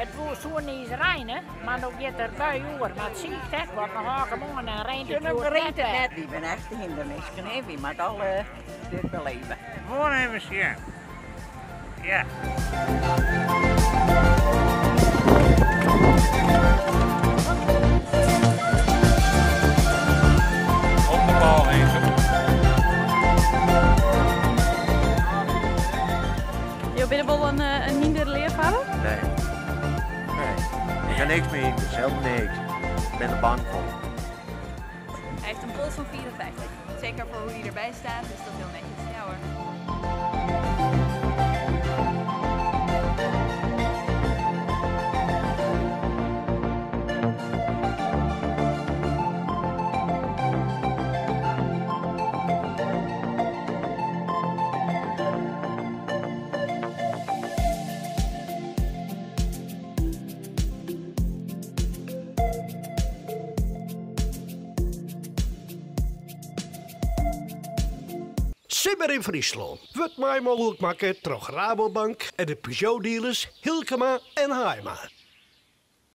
It woe soe niis reine, mar no giet der bui oer. Mar it siicht ek wat, noch hâld ik him oan en reint it hjoed net wer. Wy binne echte hynderminsken, hè. Wy moatte alle dit beleve. Gewoan even sjen. Ja. Op de bal even. Jo binne wol in hynderleafhawwer? Nee. Nee. Ik ha niks mei hynders, helemaal niks. Ik bin der bang foar. Hij heeft een pols van 54. Zeker voor hoe hij erbij staat is dat heel netjes. Ja hoor. Simmer yn Fryslân wurdt mei mooglik makke troch Rabobank en de Peugeot-dealers Hylkema en Haaima.